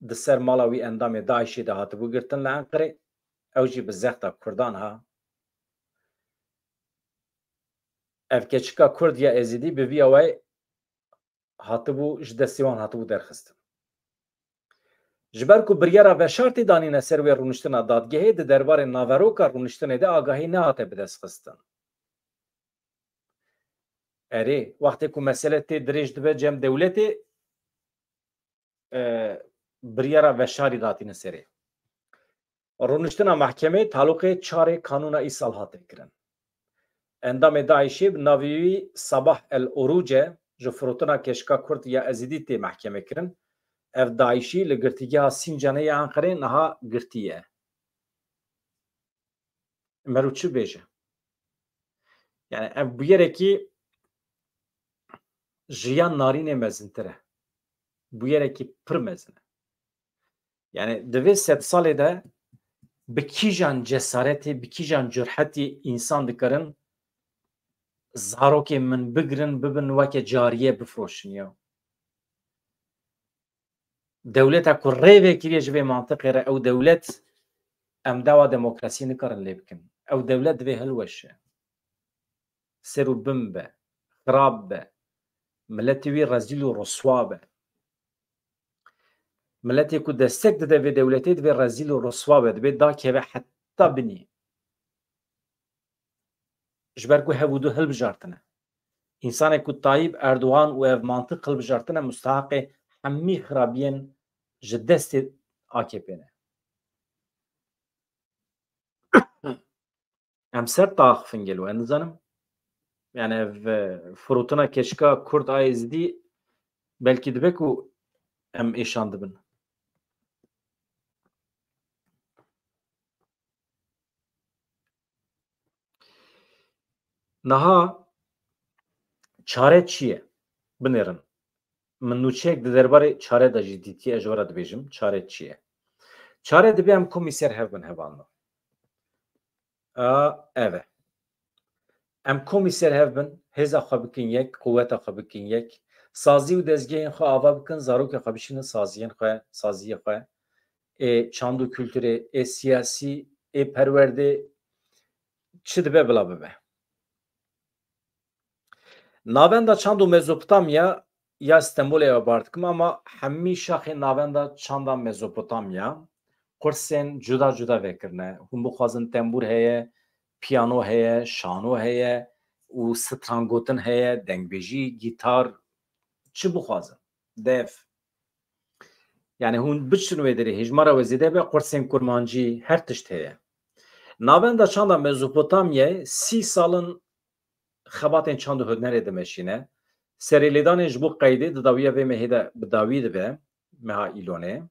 di ser mala wî endamê DAIŞê de hatibû girtin li Enqerê, ew jî bi zexta Kurdan ha. Ev keçika Kurd ya Êzidî bi vî awayî hatibû, ji destê wan hatibû derxistin. Ji ber ku biryara veşartî danîne ser wê rûniştina dadgehê, di derbarê naveroka rûniştinê de agahî nehate bidestxistin. Erê, wextê ku mesele tê dirêj dibe cem dewletê, e, biryara veşarî datîne serê. Rûniştina mehkemê taloqê çarê kanûna îsal hate kirin. Endamê DAIŞê bi navê wî Sabah El Oruce ji firotina keşka Kurd ya Ezîdî tê mehkemê kirin. Ev DAIŞî li girtîgeha Sîncanê ya Enqerê niha girtî ye. Mero çi bêje? Yani ev bûyerekî ji ya narînê mezintir e. Bûyerekî pir mezin e. Yani di vê sedsalê de bi kîjan cesaretê, bi kîjan cürhetî însan dikarin zarokê min bigirin, bibin weke cariyê bifroşin ya. Dewleta ku rê vekiriye ji vê mantiqê re, ew dewlet em dawa demokrasiyê nikarin lê bikin. Ew dewlet divê hilweşe. Ser û bin be, xirab be. Miletê wî rezîl û riswa be. Miletê ku destek dide vê dewletê divê rezîl û riswa be, divê dakeve heta binî. Ji ber ku hev û du hilbijartine. Însanê ku Tayyip Erdogan û ev mantiq hilbijartine, musteheqê hemî xirabiyên ji destê A K P ne. Em ser taxifin gelo, ez nizanim. Yani ev, e, firotina keçika Kurd a Êzidî belkî dibe ku em êşan dibin. Niha çare çi ye? Binêrin. Min nûçeyek di derbarê çare de jî dîtiye, ez ji we re dibêjim, çare çi ye? Çare dibe em komî ser hev bin, hevalno. A, ev e. Em komî ser hev bin, hêza xwe bikin yek, quweta xwe bikin yek, sazî û dezgehên xwe ava bikin, zarokê xwe bişînin saziyên xwe, saziyê xwe, ê çand û kulturê, ê siyasî, ê perwerdê, çi dibe bila bibe. Navenda çand û Mezopotamya ya Stenbolê ew bar dikim, ama hemî şaxê navenda çanda Mezopotamya qursên cuda cuda vekirine. Hûn bixwazin tembûr heye, piyano heye, şano heye û strangotin heye, dengbêjî, gîtar, çi bixwazin. Def. Yani hûn biçin wê derê, hêjmara we zêde be, qursên kurmancî, her tişt heye. Navenda çanda Mezopotamyayê sî sal in xebatên çand û hunerê dimeşîne. Serêlêdanên ji bo qeydê di dawiya vê mehê de bi dawî dibe, meha Îlonê.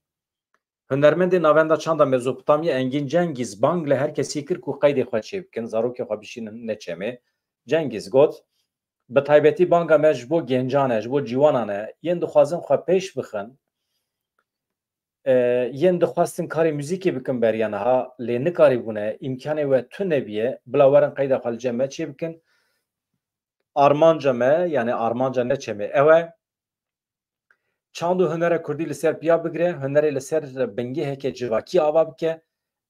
Hunermendê navenda çanda Mezopotamya Engîn Cengîz bang li her kesî kir ku qeydê xwe çêbikin, zarokê xwe bişînin neçemê. Cengîz got, bi taybetî banga me ji bo gencan e, ji bo ciwanan e, yên dixwazin xwe pêş bixin. E, yên dixwestin karê muzîkê bikin beriya niha, lê nikarîbûne, îmkanê we tune biye, bila werin qeyda xwe li cem me çêbikin. Armanca me, yani armanca neçemê ew e, çand û hunera kurdî li ser piya bigire, hunerê li ser bingeheke civakî ava bike.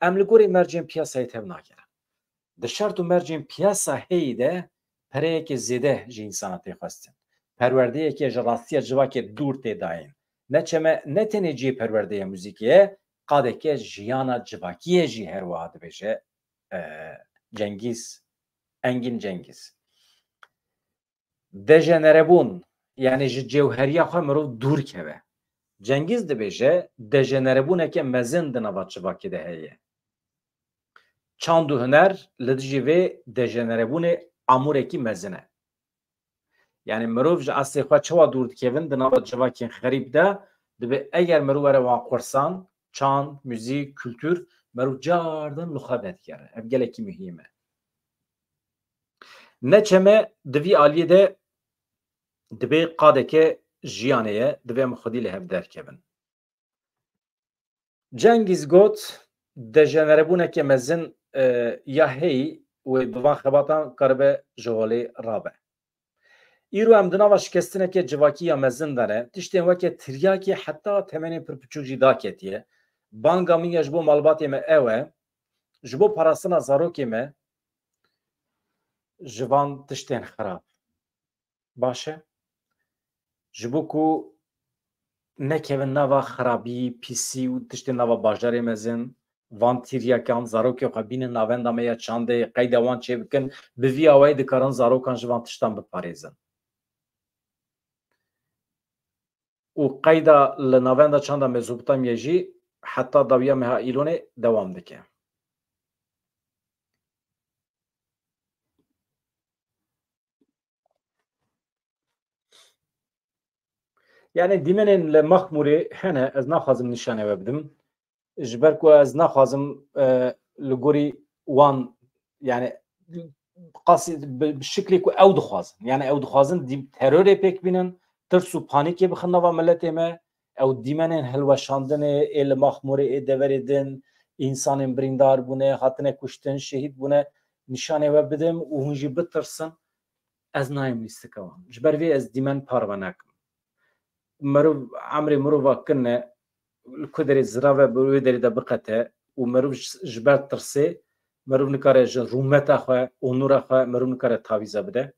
Em li gorî mercên piyasayê tev nagerin. Di şert û mercên piyasa heyî de pereyeke zêde ji însana tê xwestin. Perwerdeyeke ji rastiya civakê dûr tê dayîn. Neçeme ne tenê cihê perwerdeya muzîkê ye, qadeke jiyana civakî ye jî, her wiha dibêje, e, Cengîz, Engîn Cengîz. Dejenerebûn, yani ji cewheriya xwe mirov dûr keve. Cengîz dibêje, dejenerebûneke mezin di nava civakê de heye. Çand û huner li dijî vê dejenerebûnê amûrekî mezin e. Yani mirov ji eslê xwe çawa dûr dikevin di nava civakên xerîb de, dibe eger mirov were wan qursan, çand, muzîk, kultur, mirov cardan li xwe vedigere. Ev gelekî muhîm e. Neçeme di vî aliyê de dibê qadeke jiyanê ye, divê em xwedî li hev derkevin. Cengîz got, dejenerebûneke mezin, e, ya heyî wê bi van xebatan karibe ji holê rabe. Îro em di nava şikestineke civakî ya mezin de ne, tiştên weke tiryakê heta temenên pir piçûk jî daketiye. Banga min ya ji bo malbatê me ew e, ji bo parastina zarokê me ji van tiştên xirab. Baş e. Ji bo ku nekevin nava xirabî, pîsî û tiştên nava bajarê mezin, van tîryekan, zarokê xwe bînin navenda me ya çandê, qeyda wan çêbikin, bi vî awayî dikarin zarokan ji van tiştan biparêzin. Û qeyda li navenda çanda Mezopotamya jî heta dawiya meha Îlonê dewam dike. Yani dîmenên li Maxmûrê hene, ez naxwazim nîşanê we bidim. Ji ber ku ez naxwazim, e, li gorî wan, yani qasî bi, bi şiklê ku ew dixwazin. Yani ew dixwazin dî-, terorê pêk bînin, tirs û panîkê bixin nava miletê me. Ew dîmenên hilweşandinê ê li Maxmûrê ê deverê din, însanên birîndar bûne, hatine kuştin, şehîd bûne, nîşanê we bidim û hûn jî bitirsin. Ez nayêm lîstika wan. Ji ber vê ez dîmen parve nakim. Meriv emrê mirova kin e, li ku derê zira ve bi wê derê de biqete û meriv ji, ji ber tirsê, meriv nikare ji rûmeta xwe, onûra xwe, meriv nikare tavîza bide.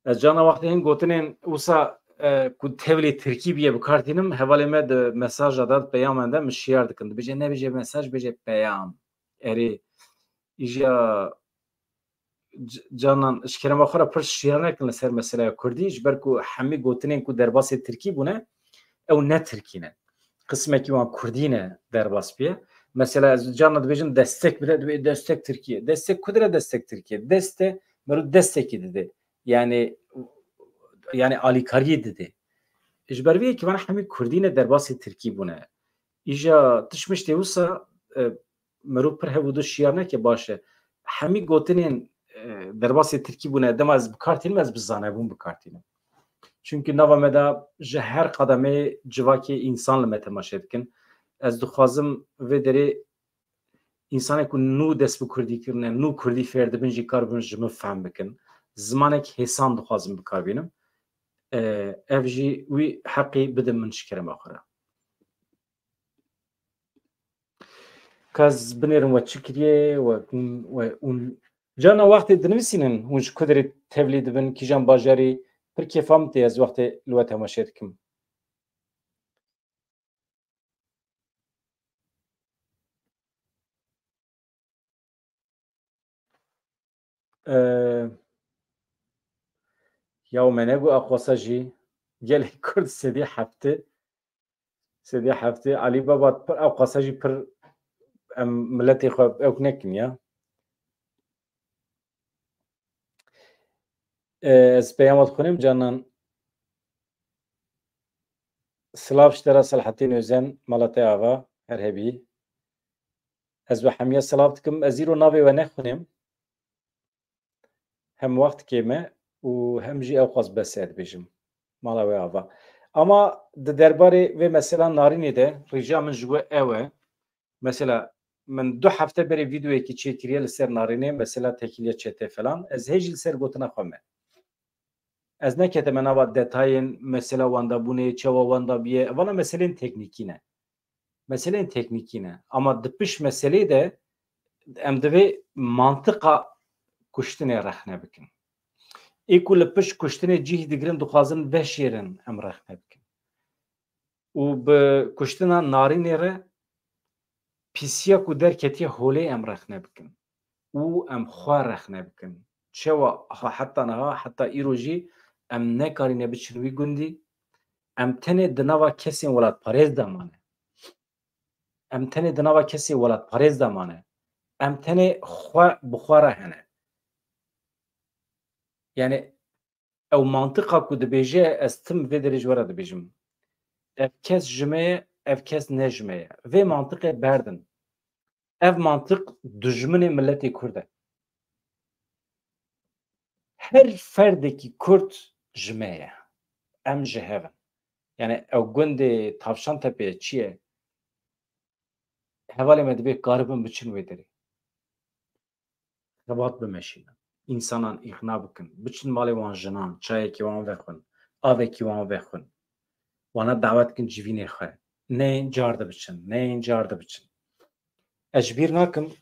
Ez cana wextê hin gotinên wisa, e, ku tevlî tirkî biye bi kar tînim, hevalê me di mesaja de, di peyaman de min şiyar dikin. Dibêje nebêje mesaj, bêje peyam. Erê, îja c-, canan ji kerema xwe re pir şiyar nekin li ser meseleya kurdî, ji ber ku hemî gotinên ku derbasê tirkî bûne, ew ne tirkî ne. Qismekî wan kurdî ne derbas bûye. Mesela ez canan dibêjim destek bide, dibê destek Tirkiye. Destek ku dire destek Tirkiye? Deste, meriv destekî dide. Yani, yani alîkariyê dide. Ji ber vê yekê vana hemî kurdî ne derbasê tirkî bûne. Îja tişt miştê wisa, e, meriv pir hev û du şiyar neke baş e. Hemî gotinên, e, derbasê tirkî bûne, dema ez bi kar tînim, ez bi zanebûn bi kar tînim. Çunkî nava me de ji her qademê civakê însan li me temaşe dikin. Ez dixwazim vê derê însanê ku nû dest bi kurdî kirine, nû kurdî fêr dibin jî kar bibin ji min fehm bikin. Zimanek hêsan dixwazim bi kar bînim. E, ev jî wî heqî bidin min ji kerema xwe re. Ka ez binêrim we çi kiriye, we hûn, we hûn. Cana wextê dinivîsînin, hûn ji ku derê tevlî dibin, kîjan bajarî, pir kêfa min tê ez wextê li we temaşe dikim. Ee, ya me negot ewqasa jî gelê Kurd sedî heftê, sedî heftê Alî Baba pir ewqasa jî pir em miletê xwe ewk nekin ya. Ee, ez peyama dixwînim canan. Silav ji te re Selahattin Özen, mala te ava, her hebî. Ez we hemiya silav dikim. Ez îro navê we nexwînim. Hem wext kêm e û hem jî ewqas bes e dibêjim. Mala we ava. Ama di derbarê vê mesela narînê de rîca min ji we ew e. Mesela min du hefte berê vîdeoyekî çêkiriye li ser narînê, mesela tekîliya çete falan. Ez hê jî li ser gotina xwe me. Ez neketime nava detayên mesela wendabûnê, çawa wenda biye. Vana meselên teknîkî ne. Meselên teknîkî ne. Ama di pişt meselê de em divê mantiqa kuştinê rexne bikin. Ê ku li pişt kuştinê cih digirin, dixwazin veşêrin, em rexne bikin. Û bi kuştina Narînê re pîsiya ku derketiye holê em rexne bikin. Û em xwe rexne bikin. Çewa ha heta niha, heta îro jî em nekarîne biçin wî gundî, em tenê di nava kesên welatparêz de mane. Em tenê di nava kesê welatparêz de mane. Em tenê xwe bi xwe re hene. Yani ew mantiqa ku dibêje, ez tim vê derê ji we re dibêjim. Ev kes ji me ye, ev kes ne ji me ye. Vê mantiqê berdin. Ev mantiq dijminê miletê Kurd e. Her ferdekî Kurd ji me ye. Em ji hev in. Yani ew gundê Tavşantepe ye, çi ye? Hevalê me dibê karibin biçin wê derê. Xebat bimeşînin. Însanan îqna bikin. Biçin malê wan jinan, çayekî wan vexwin, avekî wan vexwin. Wana dawet kin civînê xwe. Neyên car de biçin, neyên car de biçin. Ez ji bîr nakim,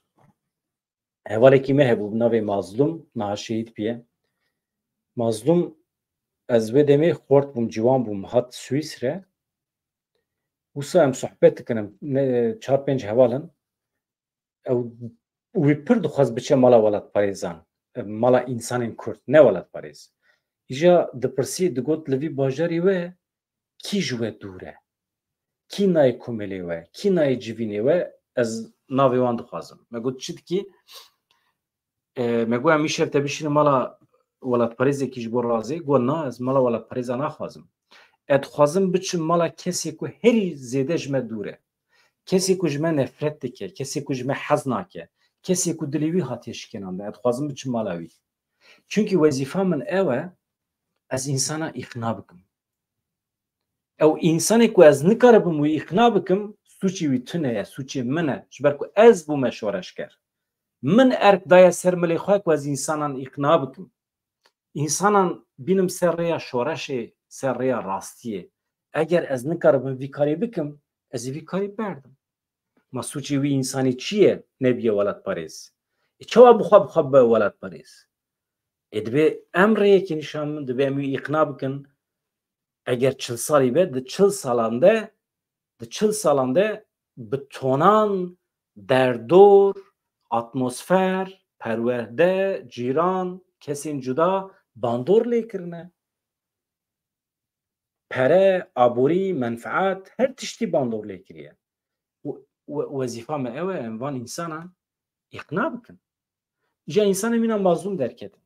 hevalekî me hebû bi navê Mazlûm, niha şehîd bûye. Mazlûm Ez wê demê xort bûm, ciwan bûm, hat Swîsre. Wisa em sohbet dikin, em ne, çar pênc heval in. Ew, wî pir dixwest biçe mala welatparêzan, mala însanên Kurd, ne welatparêz. Îja dipirsî, digot, li vî bajarî we kî ji we dûr e? Kî nayê komelê we? Kî nayê civînê we? Ez navê wan dixwazim. Me got, çi dikî? E, me got, em îşev te bişînin mala welatparêzekî ji bo razê? Got, na, ez mala welatparêza naxwazim. Ez dixwazim biçim mala kesê ku herî zêde ji me dûr e. Kesê ku ji me nefret dike, kesê ku ji me hez nake, kesê ku dilê wî hatiye şikênandin. Ez dixwazim biçim mala wî. Çunkî wezîfa min ew e, ez însana îqna bikim. Ew însanê ku ez nikaribim wî îqna bikim, sûcê wî tune ye, sûcê min e. Ji ber ku ez bûme şoreşger. Min erk daye ser milê xwe ku ez însanan îqna bikim. Însanan bînim ser rêya şoreşê, ser rêya rastiyê. Eger ez nikaribim vî karê bikim, ez ê vî karê berdim. Ma sûcê wî însanî çi ye, nebîye welatparêz? Ê, çawa bi xwe, bi xwe bibe welatparêz? Ê, divê em rêyekê nîşan bin, divê em wî îqna bikin. Eger çil salî be, di çil salan de, di çil salan de bi tonan derdor, atmosfer, perwerde, cîran, kesên cuda bandor lê kirine. Pere, aborî, menfeat, her tiştî bandor lê kiriye. We-, we-, wezîfa me ew e, em van însanan îqna bikin. Îja însanê mîna mazlûm derketin.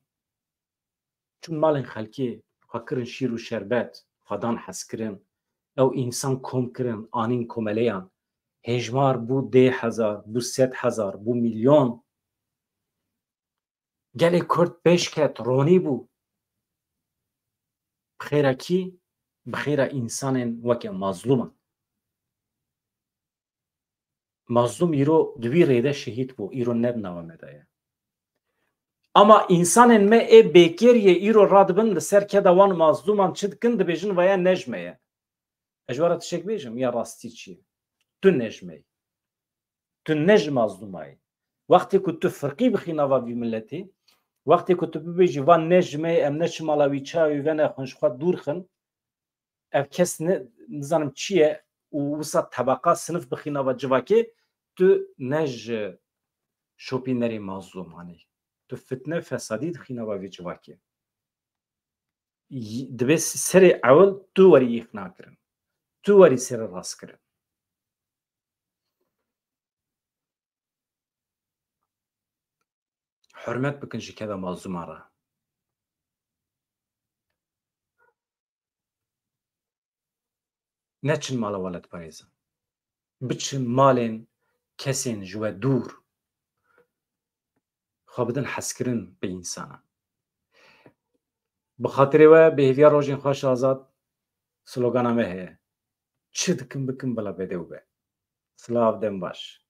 Çûn malên xelkê, xwe kirin şîr û şerbet, xwe dan hezkirin. Ew însan kom kirin, anîn komeleyan. Hêjmar bû deh hezar, bû sed hezar, bû milyon. Gelê Kurd pêş ket, ronî bû. Bi xêra kî? Bi xêra însanên weke mazlûman. Mazlûm îro di wî rêde şehîd bû, îro ne di nava me de ye. Ama însanên me ê bêkêriyê îro radibin li ser keda wan mazlûman çi dikin, dibêjin vaya ne ji me ye. Ez ji we re tiştek bêjim, ya rastî çi ye? Tu ne ji me yî. Tu ne ji mazlûma yî. Wextê ku tu firqî bixî nava vî miletê, wextê ku tu bibêjî van ne ji me ye, em neçin mala wî, çawa wî venexwin, ji xwe dûr xin, ev kes ne, nizanim çi ye û wisa tebeqa, sinif bixî nava civakê, tu ne ji şopînerê mazlûmanê. Tu fitne, fesadî dixî nava vê civakê. Y-, divê s-, serê ewil tu werî îqna kirin. Tu werî serê rast kirin. Hurmet bikin ji keda mazlûman re. Neçin mala welatparêzan. Biçin malên kesên ji we dûr. Xwe bidin hezkirin bi însanan. Bi xatirê we, bi hêviya rojên xweş, Azad, slogana me heye. Çi dikim bikim, bila bedew be. Silav, dem baş.